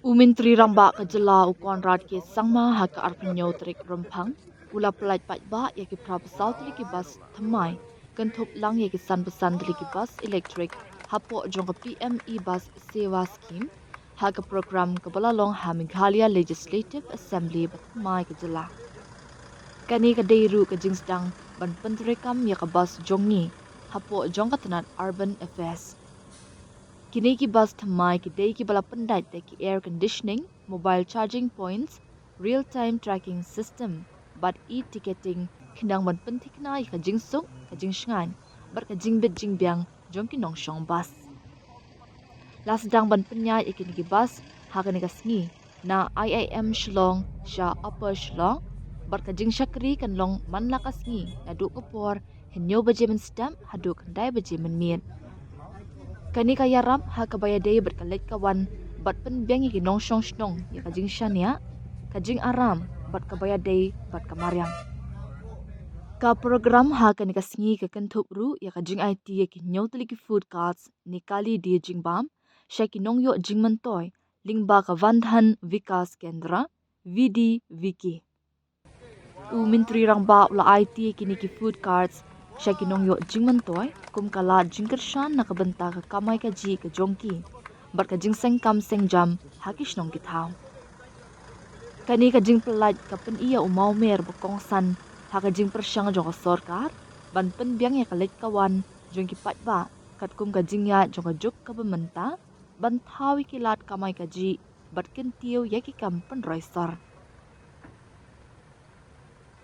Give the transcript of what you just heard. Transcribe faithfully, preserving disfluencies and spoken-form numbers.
U Myntri Rangbah ka jylla u Conrad K Sangma ha ka arphew tarik Rymphang u la pyllait paidbah ïa ki phra phew saw tylli ki bus thymmai, kynthup lang ïa ki san phew san tylli ki bus elektrik hapoh jong ka P M E Bus Sewa Scheme, ha ka program kaba la long ha Meghalaya Legislative Assembly ba thymmai ka jylla. Kane ka dei ruh ka jingsdang ban pyntreikam ïa ka bus jong ngi hapoh jong ka tnat Urban Affairs. Kine ki bus thymmai ki dei kiba la pyndait da ki air conditioning, mobile charging points, real time tracking system bad e-ticketing, khnang ban pynthikna ïa ka jingsuk, ka jingshngaiñ bad ka jingbit jingbiang jong ki nongshong bus. La sdang ban pynïaid ïa kine ki bus ha kane ka sngi na I I M Shillong sha Upper Shillong, bad ka jingshakri kan long man la ka sngi naduh ka por hynñiew baje mynstep haduh khyndai baje mynmiet. Kane ka ïarap ha kaba ïadei bad ka leit ka wan bad pynbiang ïa ki nongshong shnong ïa ka jingshaniah, ka jingaram bad kaba ïadei bad ka mariang. Ka program ha kane ka sngi ka kynthup ruh ïa ka jingaiti ïa ki hynñiew tylli ki food carts ne kali die jingbam sha ki nongïoh jingmyntoi lyngba ka Van Dhan Vikas Kendra, V D V K. U Myntri Rangbah u la aiti ïa kine ki food carts sha ki nongïoh jingmyntoi kum ka lad jingkyrshan na ka bynta ka kamai kajih ka jong ki bad ka jingseng kam seng jam ha ki shnong ki thaw. Kane ka jingpyllait ka pyni ïa u mawmer ba kongsan ha ka jingpyrshang jong ka sorkar ban pynbiang ïa ka leit ka wan jong ki paidbah katkum ka jingïaid jong ka juk kaba mynta ban thaw ïa ki lad kamai kajih bad kyntiew ïa ki kam pynroi sor.